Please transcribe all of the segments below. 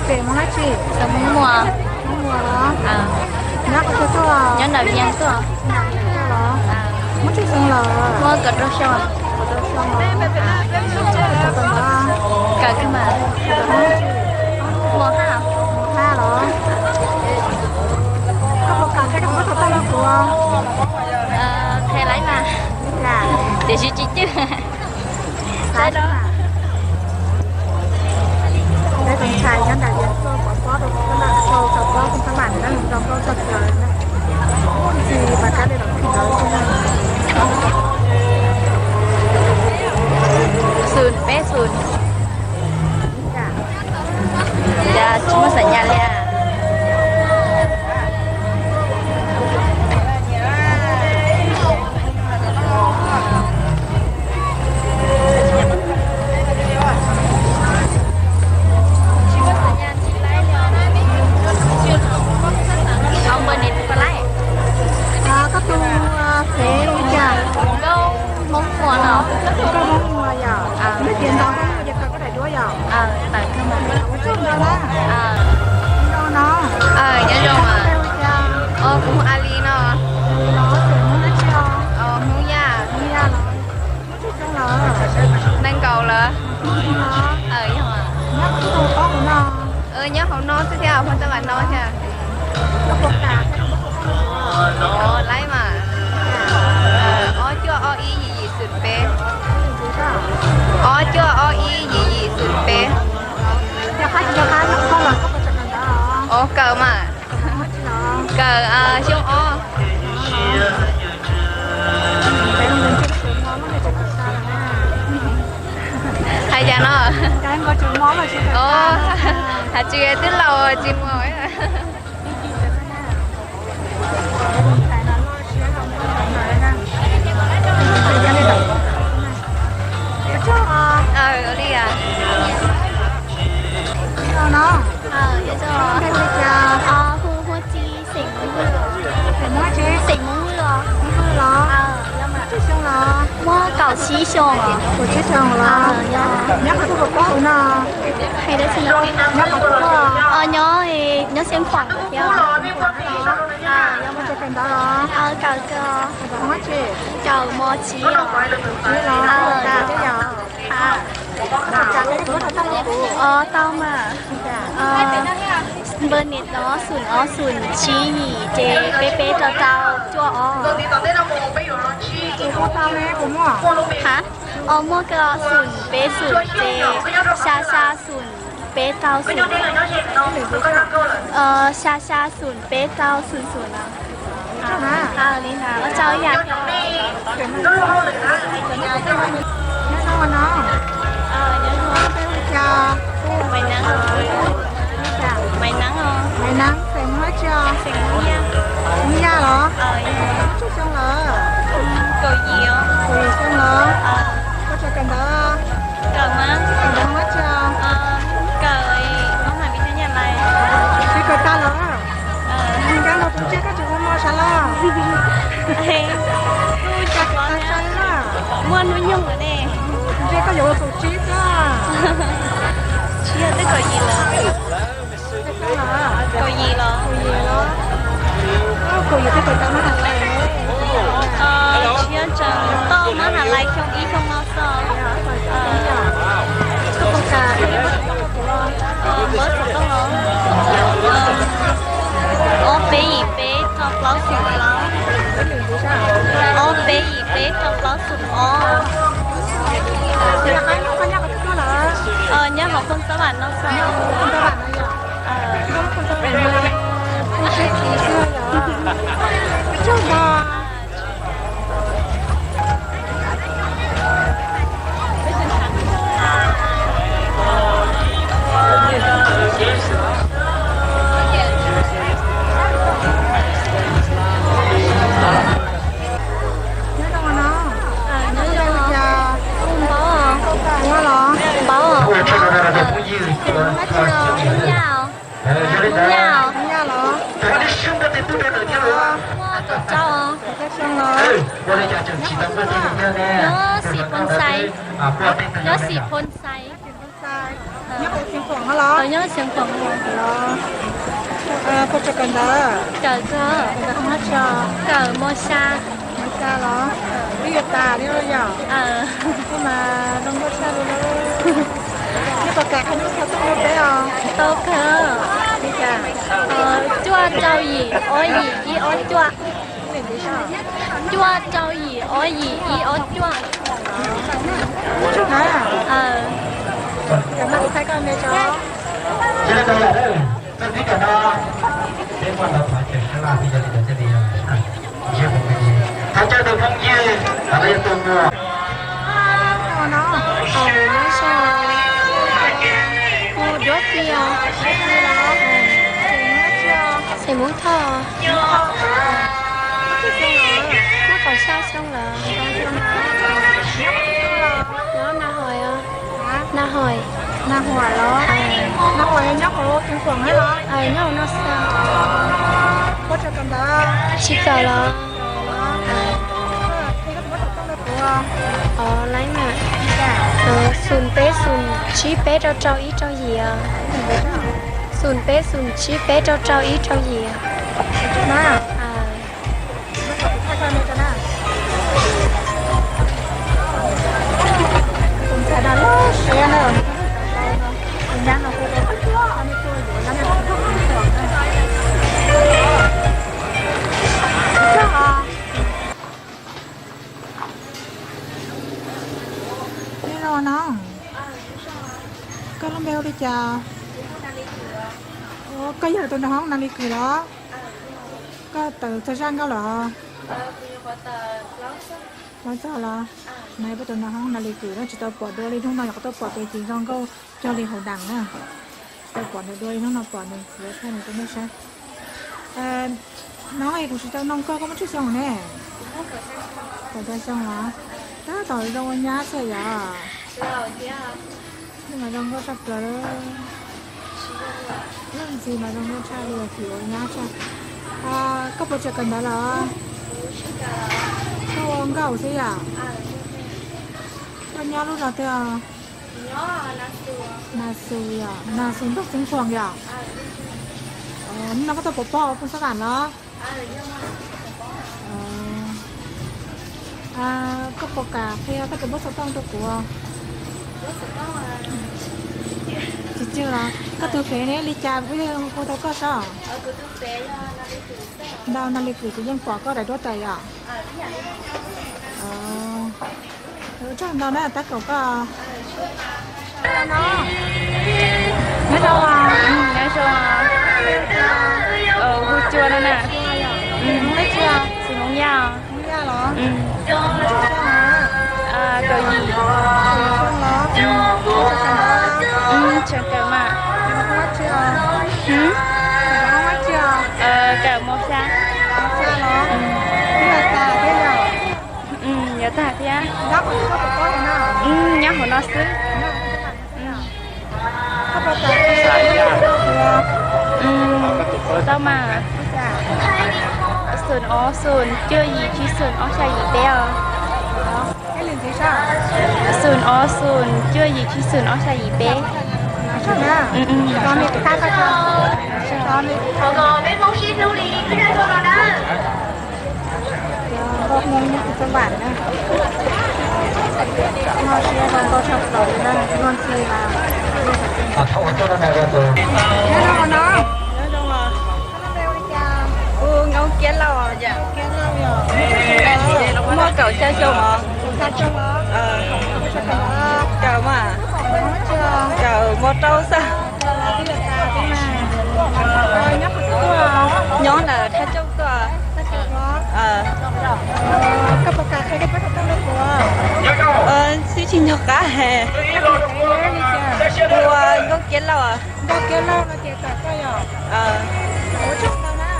Xeem Hmoob dab tsi? Xeem Hmoob Muas. Hmoob Muas los? Nyob qhov twg tuaj? Nyob Nram Vias tuaj. Nram Vias tuaj los? Muaj tsawg xyoo lawm? Muaj kaum rau xyoo. Kaum rau xyoo los? Kawm kawg mas. Mos haj. Mos haj los? Koj puas kam thiab koj puas tau tuaj nrog kuv? Qhia laib mas. Tiam sis tsis cwj. Peb tus ntxhais nyob nram Vias tuaj pov pob rau kuv tab laj, rau tau pob kuv tab laj nrog nkauj txog plaws na. Ntxim pab kab li los ntawd xwb na. Xum peb xum. Cas tsis muaj xaim nyas li a? Koj tus fev li cas? Nkauj Hmoob Muas no. Nkauj Hmoob Muas yom. Neb tias ntau nkauj Hmoob ces kawm koj daim duab yom. Ua tsaug ntau na. Nyob zoo no. Nyob zoo. Kuv hu A Li no. Hmoob Yaj. Hmoob Yaj los? Muaj tsawg xyoo lawm? Nees nkaum lawm. Nyob qhov twg tuaj pov kuv no? Nyob hauv no xwb thiab, hauv tab vam no thiab. Laib mas. Ob cuaj ob ib yim yim xum peb. Ob cuaj ob ib yim yim xum peb. Os, kawm mas. Kawm xyoo ob. Hais cas no? Hais tsis twb laus tsis muaj. Li a. Hu Huab Txib, xeem Hmoob Vwj. Xeem Hmoob dab tsi? Xeem Hmoob Vwj os. Hmoob Vwj los? Muaj kaum tsib xyoo. Kaum tsib xyoo los? Nyob qhov twg tuaj pov kuv no? Nyob qhov twg tuaj? Nyob, nyob Xeev Khuam thiab. Muaj tsawg kawm ntawv los? Kawm mos tsib. Kawm mos tsib los? Tau mas. Npawb nis no xum ob xum tsib yim ces peb peb rau tau cuaj ob. Ha, os muaj kawg xum peb xum ces xya xya xum peb tau xum. Xya xya xum peb tau xum xum no. Li ntawd ua tsaug ib yam. Nyob zoo no. Maiv Neeb. Maiv Neeb os. Maiv Neeb, xeem Hmoob dab tsi os? Hmoob Yaj los? Muaj tsawg xyoo lawm? Kaum yim. Kaum yim xyoo los? Koj tseem kawm ntawv? Kawm mas. Kawm ntawv Hmoob dab tsi os? Kawm, koj kawm tas lawm? Nkag los kuv ntsia koj tseem ua mos sav los. Cas kawm tas tsawg na? Muaj hnub nyoog lawm ne. Ntsia koj yuav ua kaum tsib xwb. Tshiab twb kaum yim lawm. Kaum yim los? Kaum yim los? Kaum yim twb kawm tau mab has lais. Tshiab tseem tau mab has lais xyoo ib xyoo no xwb. Npawb xov tooj los? Ob peb yim peb rau plaub xum plaub. Ob peb yim peb rau plaub xum ob. Nyob hauv Phooj Xab Vam no xwb. Nyob zoo no. Nyob zoo. Npaub os? Npaub os? Hmoob Yaj os? Hmoob Yaj os? Hmoob Yaj los? Muaj kaum rau os. Nyob Xim Phoo Xais. Nyob Xim Phoo Xais. Nyob Xeev Khuam los? Nyob Xeev Khuam los. Puas tsawg kawm ntawv? Kawm kawg. Kawm hoob dab tsi? Kawm mos xya. Mos xya los? Twb yuav tas li los yom? Ua mas zoo nkauj tshaj li lauj. Neb puas kam qhia neb txog tooj rau peb os? Tau kawg. Li cas? Cuaj rau yim ob yim ib ob cuaj. Cuaj rau yim ob yim ib ob cuaj. Thov caw tus phooj ywg, tus muam. Hu duab ti os. Xeem Hmoob Thoj. Muaj kaum xya xyoo lawm. Nyob Na Hoi os. Na Hoi. Na Hoi los? Na Hoi nyob hauv Xeev Khuam los? Nyob hauv no xwb. Puas tsawg kawm ntawv? Tsis kawm los. Os, laiv mas. Xum peb xum tsib peb rau rau ib rau yim. Xum peb xum tsib peb rau rau ib rau yim. Nyob zoo no, koj lub npe hu li cas? Koj yog tus nraug hoob Na Li Kws los? Koj tawm txog zaj nkauj los? Los txog los? Mas peb tus nraug hoob Na Li Kws no tsis tau pom dua li, hnub no yog qhov tuaj pom tus ces zoo nkauj cog li hauv dam na. Tsis tau pom nws dua li, hnub no pom nws, kuv thaij nws rau nej saib. No kuv tsis tau noog koj, koj muaj tsawg xyoo ne? Kaum xya xyoo los? Tab tom zoo ua nyab xwb yom? Mas zoo nkauj tshaj plaws. Leej txiv mas zoo nkauj tshaj li, txiv ua nyab tshaj. Koj puas tsawg kawm ntawv los? Koj ua nkauj xwb yom? Koj nyob lub zos twg? Nas Xus yom, Nas Xus nroog Xeev Khuam yom? Hnub no koj tuaj pov pob hauv Phoos Xab Vam los? Koj puas kam qhia koj tus npawb xov tooj rau kuv? Tsis tswj los? Koj tus fev ne li cas kuv thiaj hu tau koj saib? Ntau, Na Li Kws kuv yeej pom koj daim duab tais yom? Ua tsaug ntau na, tab kaum koj. Nyob zoo, nyob zoo. Hu Cua no na. Xeem Hmoob Yaj. Kaum yim. Tseem kawm mas. Kawm mos xya. Yuav tag thiab. Nyob hauv no xwb. Tau mas. Xoom ob xoom cuaj yim tsib xoom ob xya yim peb os. Xoom ob xoom cuaj yim tsib xoom ob xya yim peb. Nkauj Hmoob nyob Phoos Xab Vam na. Noj siab zoo nkauj tshaj plaws li na, luag ntxhi mas. Nyob zoo no. Koj lub npe hu li cas? Kuv Nkauj Kiab Lauj. Muaj kaum xya xyoo os. Kawm mas, kawm mos rau xwb. Nyob ntawm Thaj Tsauj tuaj. Koj puas kam qhia koj tus npawb xov tooj rau kuv? Xib tsis nco qab he. Kuv ua Nkauj Kiab Lauj. Nkauj Kiab Lauj no ces kam koj yom? Ua tsaug ntau na.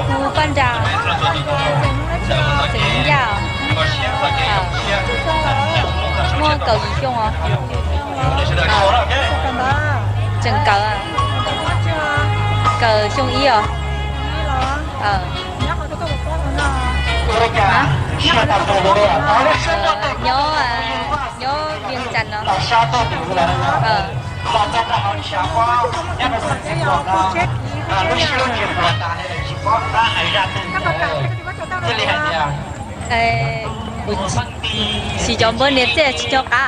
Kuv Paj Nra, xeem Yaj. Muaj kaum yim xyoo os. Tseem kawm, kawm xyoo ib os. Nyob, nyob Vias Cas no. Tsis cov npawg niam txiaj tsis cov qab.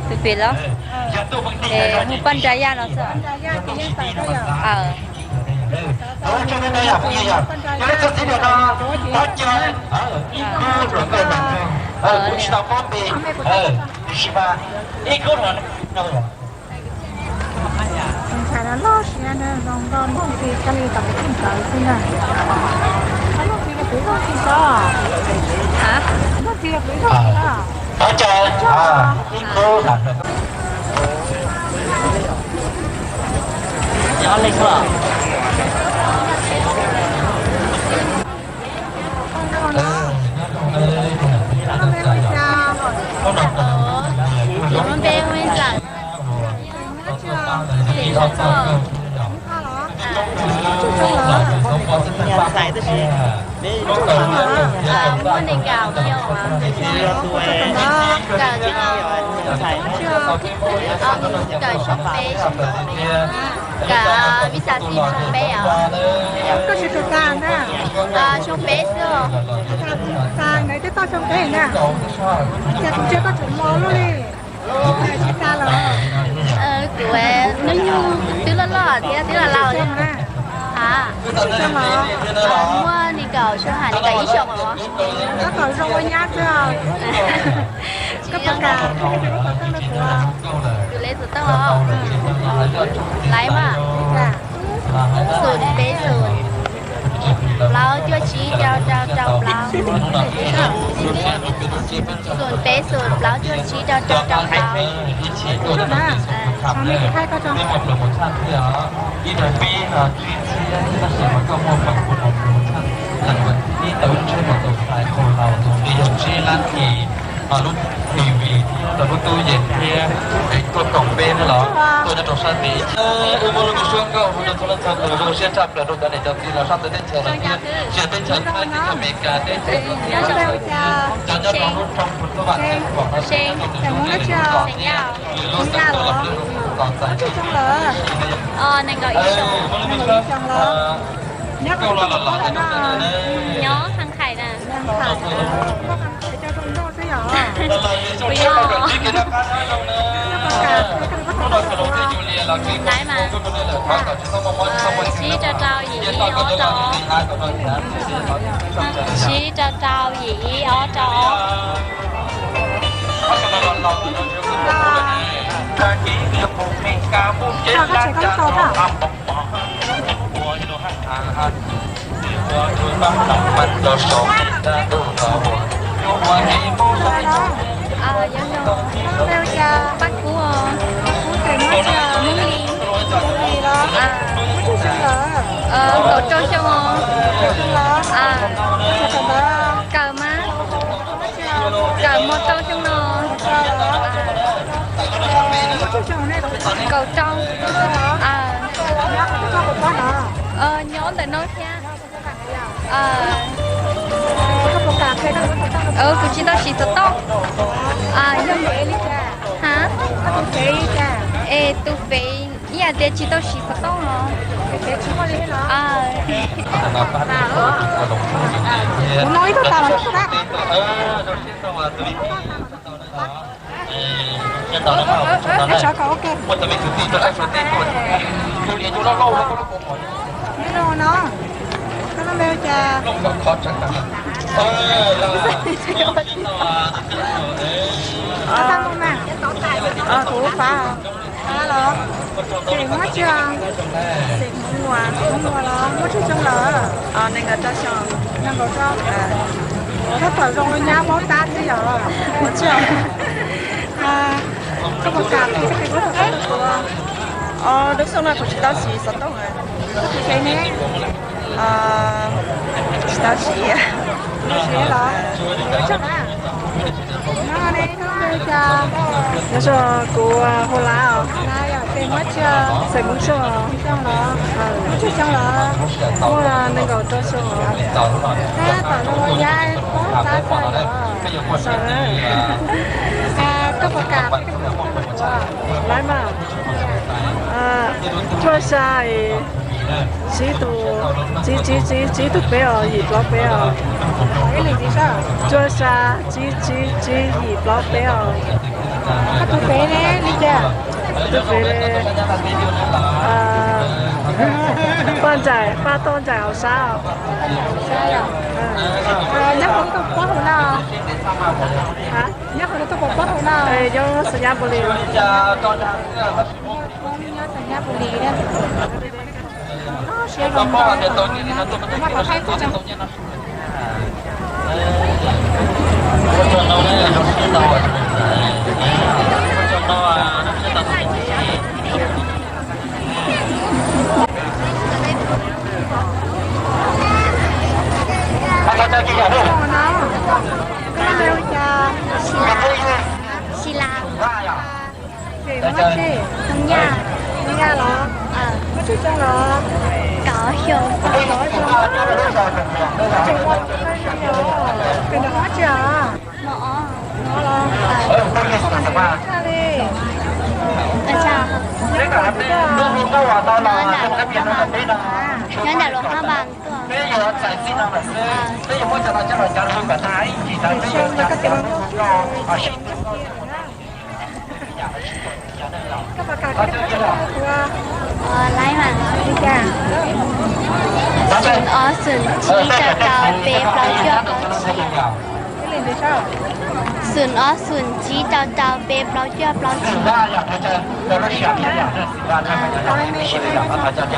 Tus pem los? Mus poj nra yaj no xwb. Ntxhais no loj siab na, zoo nkauj npog ntxhi kab li tom ntawd xwb na. Npog ntxhi los kuv ib zaug tsis tau. Npog ntxhi los kuv ib zaug tsis tau. Muaj nees nkaum yom. Kawm xyoo peb, kawm visa xim xyoo peb os. Xyoo peb xwb os. Kuv hnub nyoog twb loj loj thiab twb laus laus thiab. Muaj nees nkaum xyoo hais nees nkaum ib xyoos os. Koj puas kam, tus le xov tooj os. Laiv mas, xoom peb xoom, plaub cuaj tsib rau rau rau plaub. Xoom peb xoom, plaub cuaj tsib rau rau rau plaub. Tuaj koom peb no los tuaj nyob rau sab tid. Wb muaj lub suab nkauj zoo rau txhua leej txhua tus, zoo siab tshaj plaws rau cov niam cov txiv los sab teb chaws los thiab tsis hais teb chaws Thaib, teb chaws Amelikas, teb chaws Nplog, cov nyob rau lub roob Phu Thub Vam, Xeev Khuam no, lwm lub xeev tuaj los lwm lub xeev tuaj los txais. Muaj lub suab nkauj los los los. Nyob Kham Khais na. Kuv yog, laiv mas, tsib rau rau yim ib ob rau, tsib rau rau yim ib ob rau. Paj Kub, Hmoob Lis, kaum rau xyoo os. Kawm mas, kawm mus rau xyoo no. Kaum rau. Nyob ntawm no thiab. Kuv tsis tau siv xov tooj. Ha, es tus fev ib yam tias tsis tau siv xov tooj os. Kuv Fav, Fav los? Xeem Hmoob Muas, Hmoob Muas los muaj tsawg xyoo lawm? Nees nkaum rau xyoo. Nees nkaum rau. Tab tom zoo li nyab paub tab thiab yom. Koj puas kam qhia koj tus kheej rau kuv? Lub xyoo no kuv tsis tau siv xov tooj. Koj tus fev ne? Tsis tau siv. Tsis tau siv los? Nyob zoo, kuv hu Lab os. Xeem Hmoob Xyooj, muaj nees nkaum rau xyoo. Koj puas kam? Laiv mas. Cuaj xya, tsiv tus, tsiv tsiv tsiv tsiv tus peb os, yim plaub peb os. Cuaj xya, tsiv tsiv tsiv yim plaub peb os. Koj tus fev ne, li cas? Tus fev ne, Paj Ntxais, Paj Toj Ntxais hauv sab. Nyob qhov twg pob hauv no? Nyob qhov twg pob hauv no? Nyob Xais Nyab Pus Lis. Nyob Xais Nyab Pus Lis. Siab zoo nyob qhov Thaib teb. Xis Las. Xeem Hmoob Xyooj. Xeem Nyab los? Muaj tsawg xyoo los? Kaum xyoo. Kawm ntawv hoob tsi os? Mos os. Koj mas tshaj li. Nyob nram Luas Phab Npas tuaj. Xyoo no koj tias Laiv mas. Xoom ob xoom tsib rau rau peb plaub cuaj plaub tsib. Xoom ob xoom tsib rau rau peb plaub cuaj plaub tsib.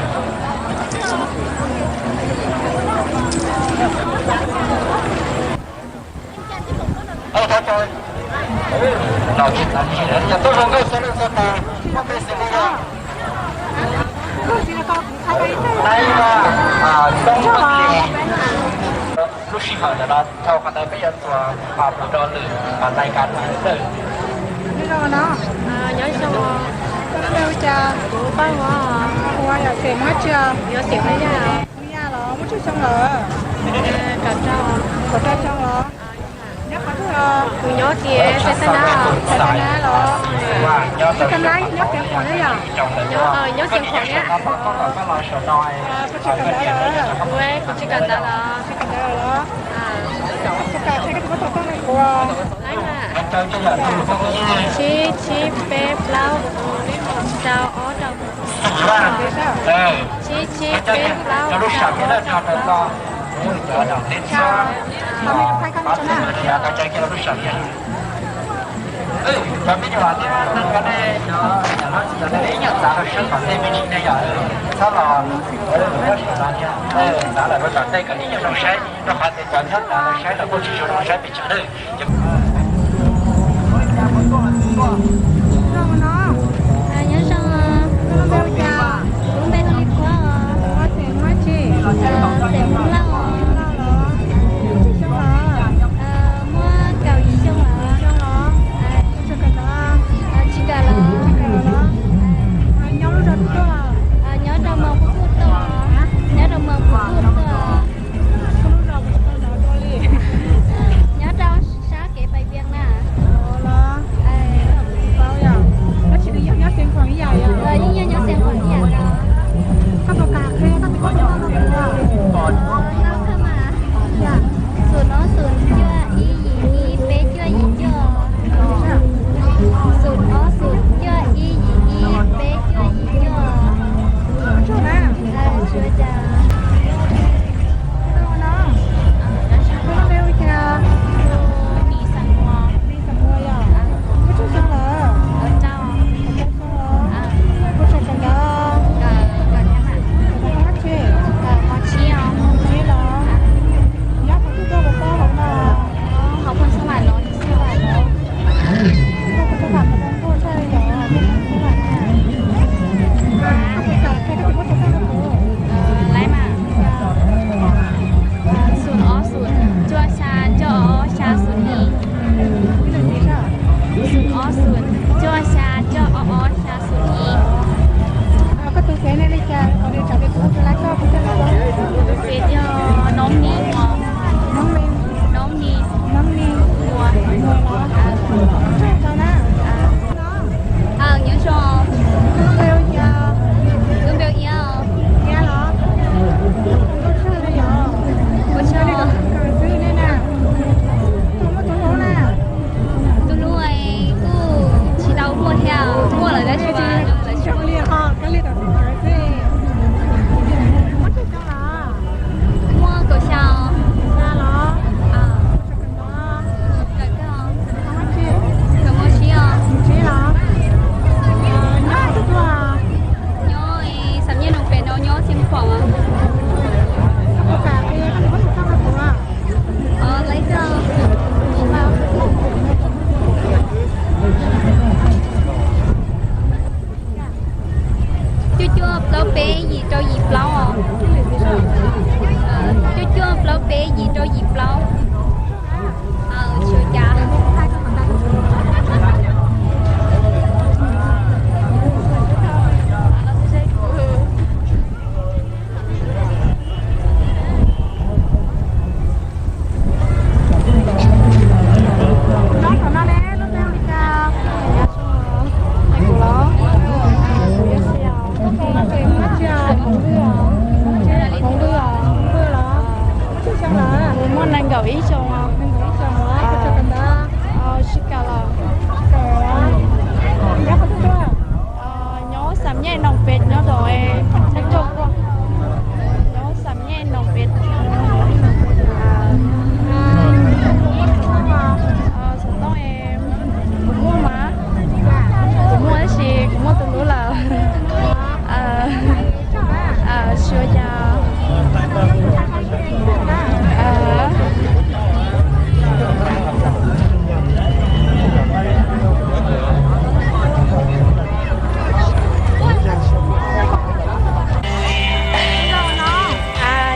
Lub sij hawm ntawm no dhau qhov ntawd peb yuav txuas mus rau lwm lais kas ntxiv lawm. Nyob zoo, koj lub npe hu cas? Kuv Paj Huab. Paj Huab, yog xeem Hmoob Xyooj? Yog xeem Hmoob Yaj. Hmoob Yaj los muaj tsawg xyoo lawm? Kaum rau. Kaum rau xyoo los? Nyob qhov twg os? Kuv nyob tias Xais Nab. Xais Nab los? Xais Nab nyob Xeev Khuam thiab yom? Nyob Xeev Khuam thiab. Koj tsis kawm ntawv lawm? Kuv, kuv tsis kawm ntawv lawm. Tsis kawm ntawv lawm los? Tsib tsib peb plaub rau ob rau. Tsib tsib peb plaub rau ob rau plaub. Nyob zoo, nyob zoo, lub npe hu li qub os? Xeem Hmoob Lauj. Muaj kaum yim xyoo lawm. Tsis kawm lawm. Nyob rau Moos Phuv Kuj tuaj. Nyob rau Moos Phuv Kuj tuaj. Nyob rau sab kev pais Vias na. Yeej yog nyob Xeev Khuam ib yam. Muaj nees nkaum ib xyoo os. Tsis kawm los. Nyob Xam Nyej Noom Pem nyob rau es, nyob Xam Nyej Noom Pem. Xov tooj es kuv muaj mas, kuv muaj tab sis kuv muaj tus hlub lawm. Xyuas cas.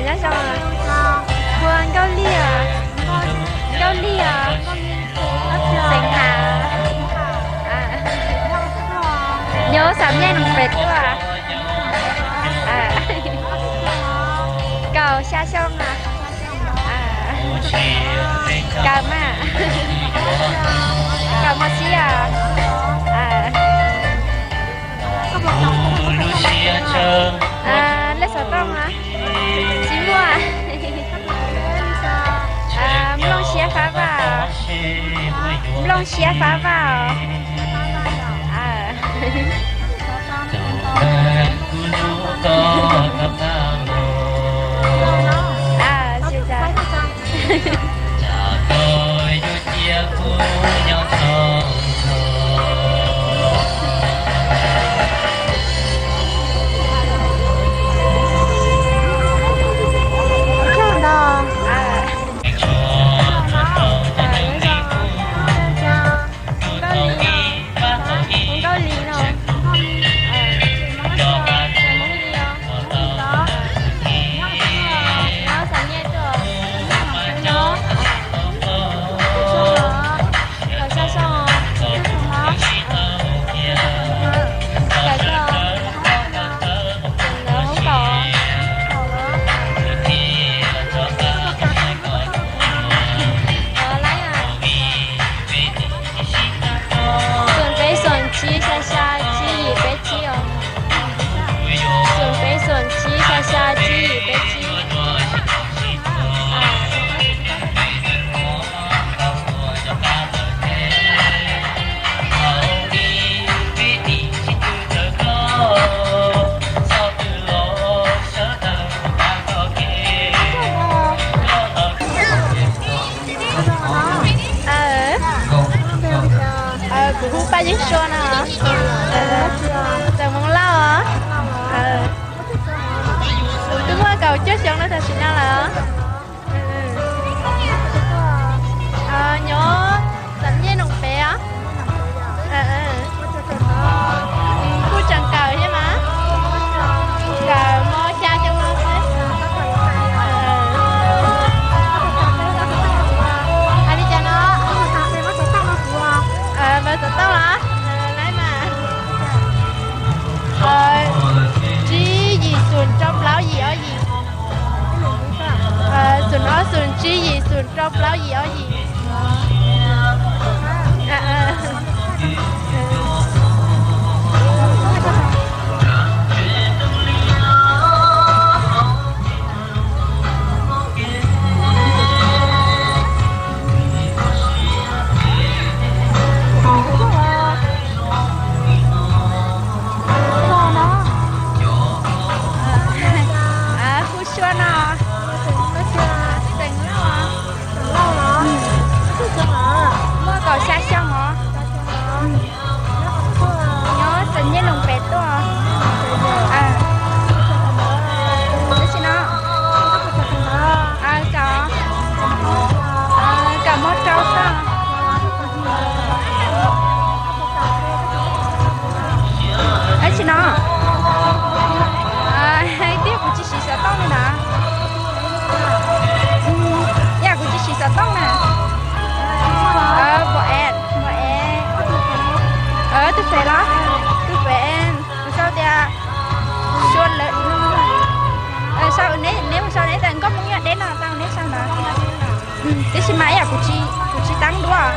Nyob zoo, hu ua Nkauj Lis, Nkauj Lis, xeem Has. Nyob Xam Nyej Noom Pem tuaj. Kaum xya xyoo na. Kaum mas, kaum mas xwb os. Lej xov tooj mas tsis muaj. Nplooj siab fab vaj, nplooj siab fab vaj os. Nkauj Lis no. Xoom peb xoom tsib xya xya tsib yim peb tsib os. Xoom peb xoom tsib xya xya tsib yim peb tsib. Kuv hu Paj Yeeb Sua no. Txawm Hmoob Lauj os. Twb muaj kaum cuaj xyoo no tam sim no lawm. Nyob Xam Nyej Noom Pem os. Kuj tseem kawm thiab mas. Kawm mos xya caum mos xwb. Hais li cas no? Npawb xov tooj los? Laiv mas. Tsib yim xoom rau plaub yim ob yim. Xoom ob xoom tsib yim xoom rau plaub yim ob yim. Hu Sua no. Xeem Lauj. Muaj kaum xya xyoo os. Nyob Xam Nyej Noom Pem tuaj. Tab sis no, kawm, kawm mos rau xwb. Tab sis no, hais tias kuv tsis siv xov tooj li na. Yam kuv tsis siv xov tooj na. Npam es, npam es. Tus fev los? Tus fev, kuv sau tias Sua lawv. Sau neb, neb mus sau neb tes nkauj Hmoob yog deb no tau neb sau ntawd. Tiam sis mas ib yam kuv tsis, kuv tsis tab duab.